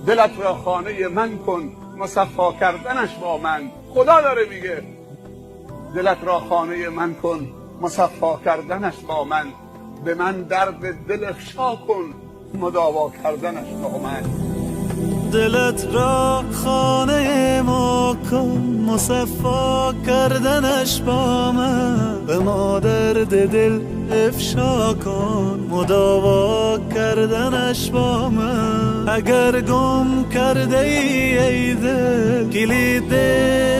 دلت را خانه من کن، مصفا کردنش با من. خدا داره میگه دلت را خانه من کن، مصفا کردنش با من. به من درد دل افشا کن، مداوا کردنش با من. دلت را خانه ما کن، مصفا کردنش با من. به ما درد دل افشا کن، مداوا کردنش با من. اگر گم کرده ای دل، کلید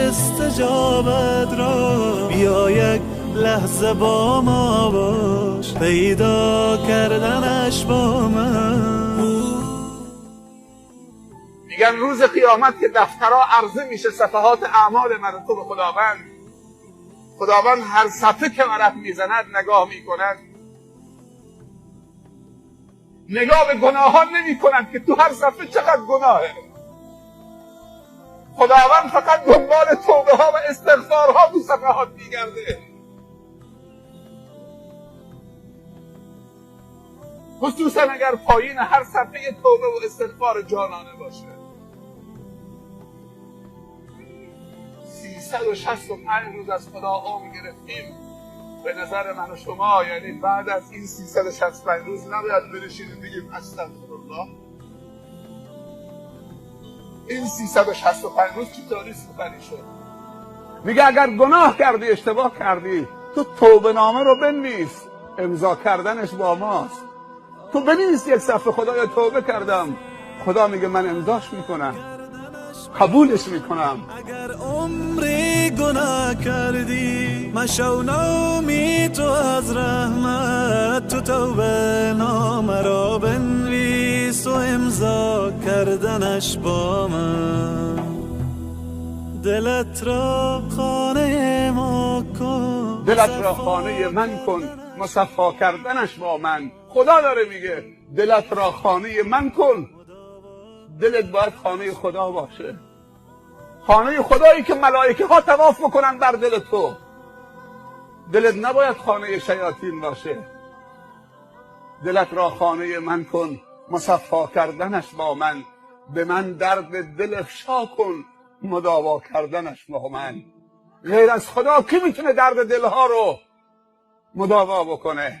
استجابت را، بیا یک لحظه با ما باش، پیدا کردنش با من. میگن روز قیامت که دفترها عرضه میشه، صفحات اعمال من تو به خداوند، خداوند هر صفحه که ورق میزند نگاه میکند، نگاه به گناهان نمیکند که تو هر صفحه چقدر گناهه. خداوند فقط دنبال توبه ها و استغفارها تو صفحات میگرده. خصوصا اگر پایین هر صفحه توبه و استغفار جانانه باشه. 365 روز از خدا عمر گرفتیم. به نظر من و شما یعنی بعد از این 365 روز نباید بنشینیم بگیم استغفرالله. این 365 روز چطوری سپری شد؟ میگه اگر گناه کردی، اشتباه کردی، تو توبه نامه رو بنویس، امضا کردنش با ماست. تو بنویس یک صفحه خدایا توبه کردم، خدا میگه من امضاش میکنم، قبولش میکنم. اگر عمری گناه کردی، مشو نامی تو از رحمت، تو توبه نامه را بنویس و امضا کردنش با من. دلت را خانه ما کن، دلت را خانه من کن، مصفا کردنش با من. خدا داره میگه دلت را خانه من کن. دلت باید خانه خدا باشه، خانه خدایی که ملائکه ها طواف بکنن بر دل تو. دلت نباید خانه شیاطین باشه. دلت را خانه من کن، مصفا کردنش با من. به من درد دل افشا کن، مداوا کردنش با من. غیر از خدا کی میتونه درد دلها رو مداوا بکنه؟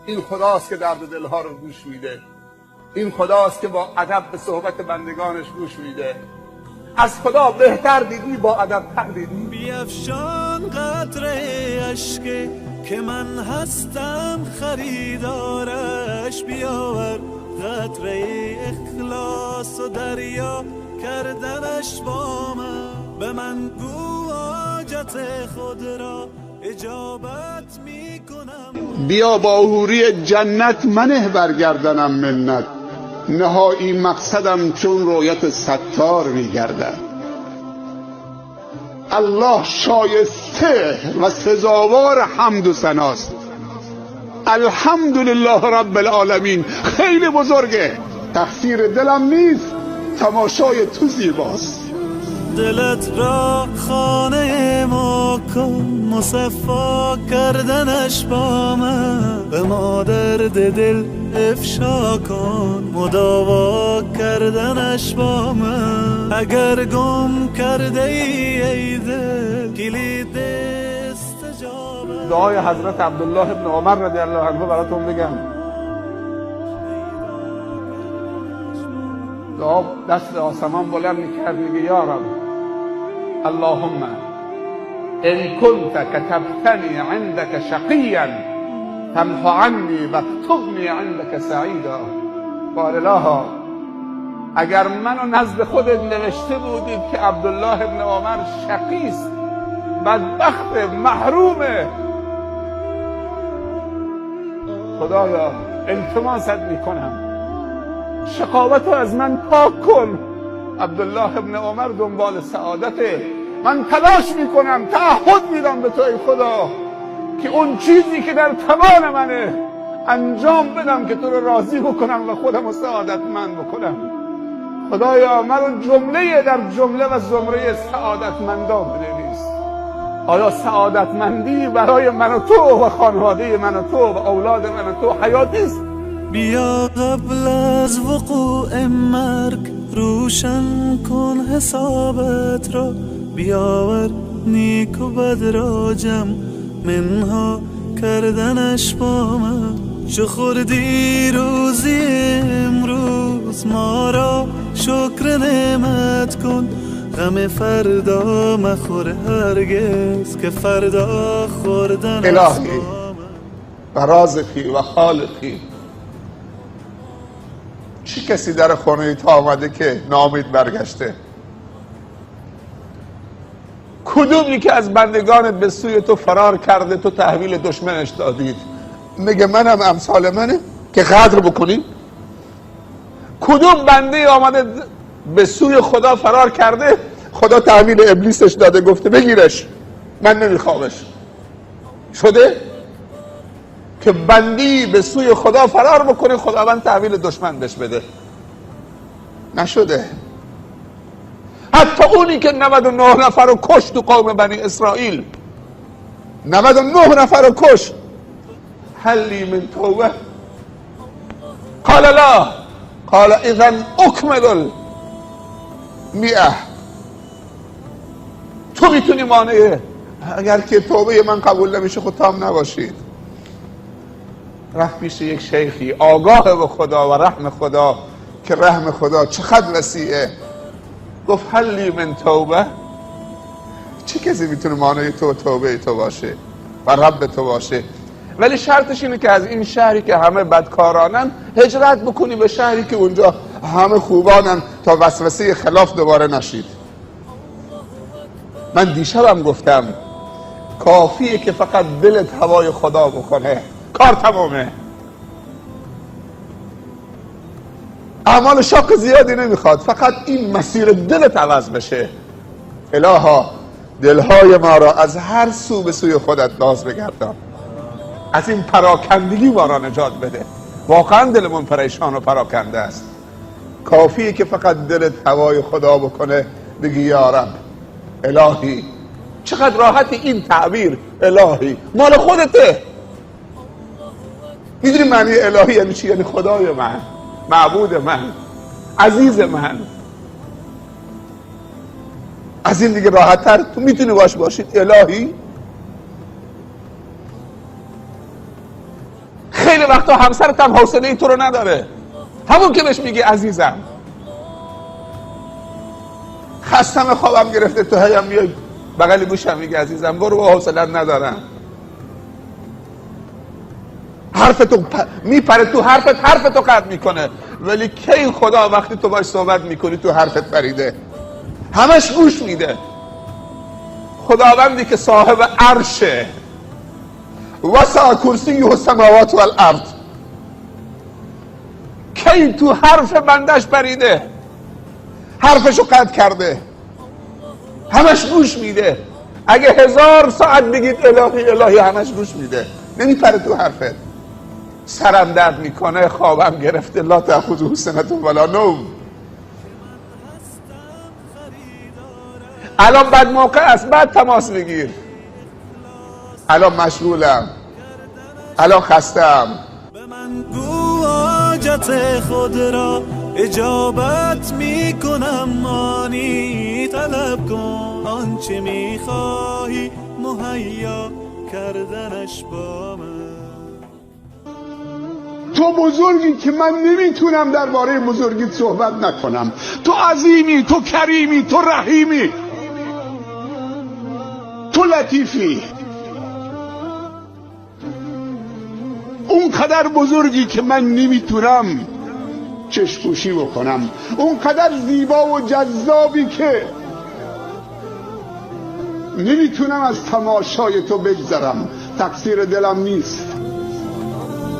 این خداست که درد دلها رو گوش میده. این خداست که با ادب به صحبت بندگانش گوش میده. از خدا بهتر دیدی، با ادب تر دیدی. بیفشان قطره اشک که من هستم خریدارش، بیاور قطره اخلاص و دریا کردنش با من. به من گو حاجت خود را اجابت میکنم. بیا با حوری جنت منه برگردنم منت، نهایی مقصدم چون رویت ستار میگردد. الله شایسته و سزاوار حمد و ثناست. الحمدلله رب العالمین. خیلی بزرگه. تقصیر دلم نیست، تماشای تو زیباست. دلت را خانه ما کن، مصفا کردنش با من. به ما درد دل افشا کن، مداوا کردنش با من. اگر گم کرده ای دل، کلید استجابت. دعای حضرت عبدالله ابن عمر رضی الله عنه براتون بگم. دعا دست آسمان بلند میکرد، میگه یا رب اللهم ان كنت كتبتني عندك شقيا فامح عني واكتبني عندك سعيدا. بارالها اگر منو نزد خودت نوشته بودید که عبدالله ابن عمر شقیست، بدبخت، محرومه، خدایا التماست میکنم شقاوت رو از من پاک کن. عبدالله ابن عمر دنبال سعادته. من تلاش میکنم، تعهد میدم به تو ای خدا که اون چیزی که در توان منه انجام بدم که تو رو راضی بکنم و خودم رو سعادتمند بکنم. خدایا من جمله در جمله و زمره سعادتمندان بنویس. آیا سعادتمندی برای من و تو و خانواده من و تو و اولاد من و تو حیاتی است؟ بیا قبل از وقوع مرگ روشن کن حسابت را، بیاور نیک و بد را جمع، منها کردنش با من. چو خوردی روزی امروز ما را شکر نعمت کن، غم فردا مخور هرگز که فردا خوردن. الهی و رازقی و خالقی، چه کسی در خانه تا آمده که ناامید برگشته؟ کدومی که از بندگانت به سوی تو فرار کرده تو تحویل دشمنش دادید؟ میگه منم امثال منه که غدر بکنی؟ کدوم بنده آمده به سوی خدا فرار کرده خدا تحویل ابلیسش داده گفته بگیرش من نمیخوامش؟ شده که بندی به سوی خدا فرار بکنه خداوند تحویل دشمن بهش بده؟ نشده. حتی اونی که 99 نفر رو کشت تو قوم بنی اسرائیل، 99 نفر رو کشت، هل لی من توبه؟ قال لا، قال اذا اکمل 100. تو میتونی مانعه اگر که توبه من قبول نمیشه خود تام نباشید. رفت پیش یک شیخی آگاه به خدا و رحم خدا که رحم خدا چقدر وسیعه. گفت هل لی من توبه؟ چه کسی میتونه مانع تو توبه تو باشه و رب تو باشه؟ ولی شرطش اینه که از این شهری که همه بدکارانن هجرت بکنی به شهری که اونجا همه خوبانن تا وسوسه خلاف دوباره نشید. من دیشبم گفتم کافیه که فقط دلت هوای خدا بکنه، کار تمامه. اعمال شاق زیادی نمیخواد، فقط این مسیر دلت عوض بشه. الها دلهای ما را از هر سو به سوی خودت باز بگردان، از این پراکندگی ما را نجات بده. واقعا دلمون پریشان و پراکنده است. کافیه که فقط دلت هوای خدا بکنه، بگی یا رب الهی. چقدر راحت این تعبیر الهی مال خودته. میدونی معنی الهی یعنی چی؟ یعنی خدای من، معبود من، عزیز من. از این دیگه راحت تر تو میتونی باش باشید الهی؟ خیلی وقتا همسرت هم حوصله تو رو نداره، همون که بهش میگی عزیزم. خستم خوابم گرفته، تو هیم میای بغل گوشم میگی عزیزم برو با حوصله ندارم. حرف تو میپره تو حرفت، حرف تو قطع میکنه. ولی کی خدا وقتی تو باش صحبت میکنی تو حرفت پریده، همش گوش میده. خداوندی که صاحب عرشه، وسع کرسیه السماوات والارض، کی تو حرف بندش پریده، حرفشو قطع کرده، همش گوش میده. اگه 1000 ساعت بگید الهی الهی همش گوش میده، نمیپره تو حرفت. سرم درد میکنه، خوابم گرفته، لا تأخذه سنة ولا نوم. الان بعد موقع است، بعد تماس بگیر. الان مشغولم، الان خستم. به من گو حاجت خود را اجابت میکنم، مانی طلب کن آنچه میخواهی مهیا کردنش با من. تو بزرگی که من نمیتونم درباره بزرگیت صحبت نکنم. تو عظیمی، تو کریمی، تو رحیمی، تو لطیفی. اونقدر بزرگی که من نمیتونم چشم‌پوشی بکنم، اونقدر زیبا و جذابی که نمیتونم از تماشای تو بگذرم. تقصیر دلم نیست،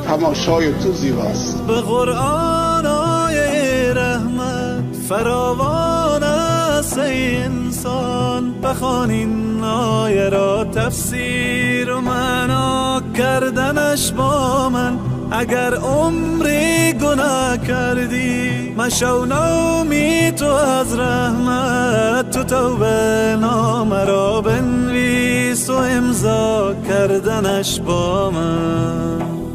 تماشای تو زیباست. به قرآن آیه رحمت فراوان است ای انسان، بخوان این آیه را تفسیر و معنا کردنش با من. اگر عمری گناه کردی مشو نومید تو از رحمت، تو توبه نامه را بنویس و امضا کردنش با من.